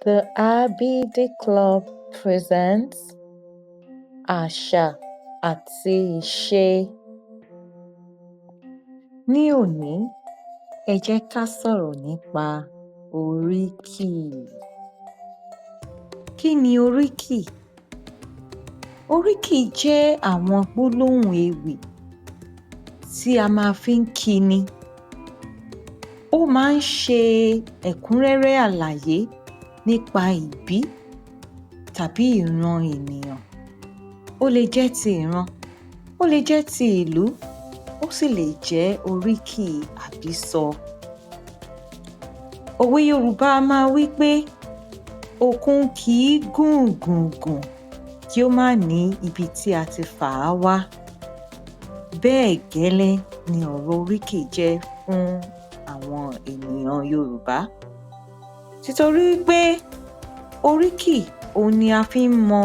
The Abidi Club presents Àṣà àti Ìṣe. Ní òní, ẹ jẹ́ ká sọ̀rọ̀ nípa oríkì. Kí ni oríkì? Oríkì jẹ́ àwọn gbólóhùn ewì tí a máa fi ń kí ni. Ó máa ń ṣe ẹ̀kúnrẹ́rẹ́ àlàyé nípa ìbí tàbí ìran ènìyàn. Ó lè jẹ́ ti ìran, ó lè jẹ́ ti ìlú, ó sì lè jẹ́ oríkì àbísọ. Òwe Yorùbá a máa wí pé òkun kì í gùn gùn gùn kí ó má ní ibi tí a ti fà á wá. Bẹ́ẹ̀ gẹ́lẹ́ ni ọ̀rọ̀ oríkì jẹ́ fún àwọn ènìyàn Yorùbá. Títorí wí pé oríkì òhun ni a fi ń mọ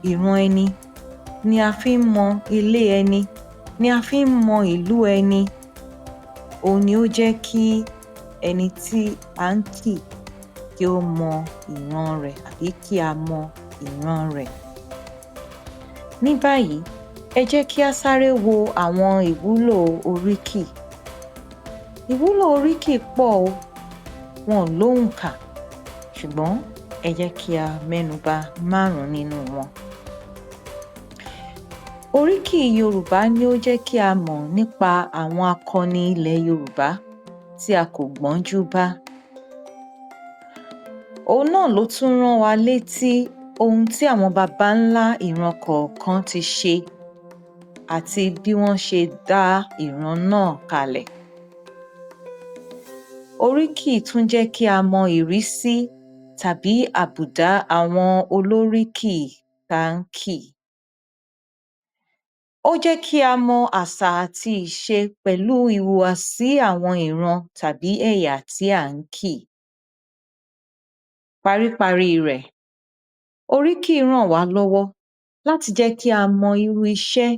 ìran ẹni, ni a fi ń mọ ilé ẹni, ni a fi ń mọ ìlú ẹni. Òhun ni ó jẹ́ kí ẹni tí à ń kì kí ó mọ ìran rẹ̀ àbí kí a mọ ìran rẹ̀. Ní báyìí, ẹ jẹ́ kí á sáré wo àwọn ìwúlò oríkì. Ìwúlò oríkì pọ̀ o, wọn ò lóǹkà, ṣùgbọ́n ẹ jẹ́ kí a mẹ́nu bà márùn-ún nínú wọn. Oríkì Yorùbá ni ó jẹ́ kí a mọ̀ nípa àwọn akọni ilẹ̀ Yorùbá tí a kò gbọ́njú bá. Òhun náà ló tún rán wa létí ohun tí àwọn baba ńlá ìran kọ̀ọ̀kan ti ṣe àti bí wọ́n ṣe dá ìran náà kalẹ̀. Oríkì tún jẹ́ kí a mọ ìrísí tàbí àbùdá àwọn olóríkì tá ń kì. Ó jẹ́ kí a mọ àṣà àti ìṣe pẹ̀lú ìhùwàsí àwọn ìran tàbí ẹ̀yà tí à ń kì. Paríparí rẹ̀, oríkì ràn wá lọ́wọ́ láti jẹ́ kí a mọ irú iṣẹ́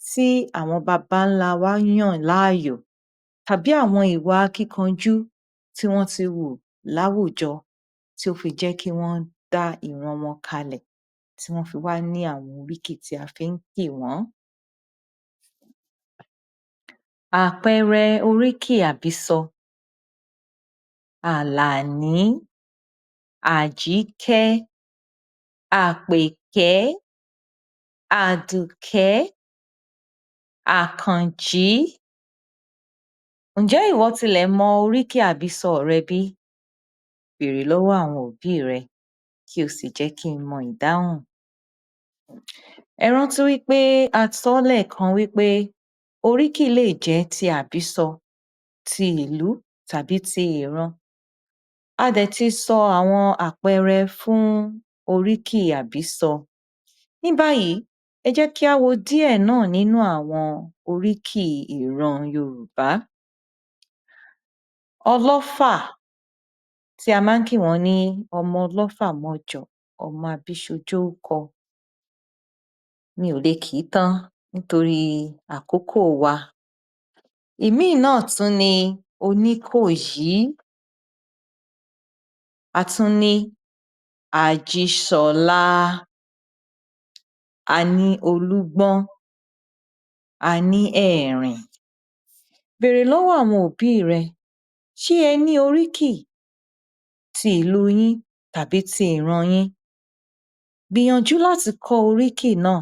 tí àwọn baba ńlá wa yàn láàyò tàbí àwọn ìwà akíkanjú tí wọ́n ti hù láwùjọ tí ó fi jẹ́ kí wọ́n dá ìran wọn kalẹ̀, tí wọ́n fi wá ní àwọn oríkì tí a fi ń kì wọ́n. Àpẹẹrẹ oríkì àbísọ: Àlàní, Àjíkẹ́, Àpèkẹ́, Àdùkẹ́, Àkànjí. Ǹjẹ́ ìwọ tilẹ̀ mọ oríkì àbísọ rẹ bí? Bèèrè lọ́wọ́ àwọn òbí rẹ kí o sì jẹ́ kí n mọ ìdáhùn. Ẹ rántí wí pé a sọ́ lẹ́ẹ̀kan wí pé oríkì lè jẹ́ ti àbísọ, ti ìlú tàbí ti ìran. A dẹ̀ ti sọ àwọn àpẹẹrẹ fún oríkì àbísọ. Ní báyìí, ẹ jẹ́ kí á wo díẹ̀ náà nínú àwọn oríkì ìran Yorùbá. Ọlọ́fà, tí a máa ń kì wọ́n ní ọmọ ọlọ́fà mọjọ̀, ọmọ abíṣojókọ. Mi ò lè kì í tán nítorí àkókò wa. Ìmíì náà tún ni Oníkòyí. A tún ní Ajíṣọlá, a ní Olúgbọ́n, a ní Ẹ̀rìn. Bèèrè lọ́wọ́ àwọn òbí rẹ, ṣé ẹ ní oríkì ti ìlú yín tàbí ti ìran yín? Gbìyànjú láti kọ́ oríkì náà.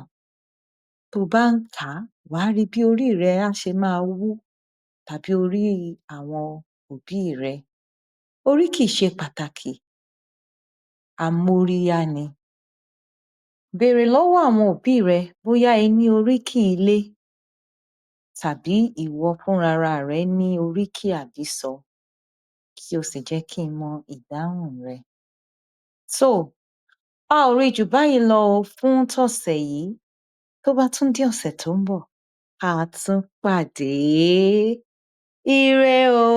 Tó o bá ń kà á, wà á rí bí orí rẹ á ṣe máa wú tàbí orí àwọn òbí rẹ. Oríkì ṣe pàtàkì, amóríyá ni. Bèèrè lọ́wọ́ àwọn òbí rẹ bóyá ẹ ní oríkì ilé tàbí ìwọ fúnrara rẹ ní oríkì àbísọ, kí o sì jẹ́ kí n mọ ìdáhùn rẹ. Tóò, a ò rí jù báyìí lọ o fún tọ̀sẹ̀ yìí. Tó bá tún di ọ̀sẹ̀ tó ń bọ̀, ká tún pàdé. Ire o!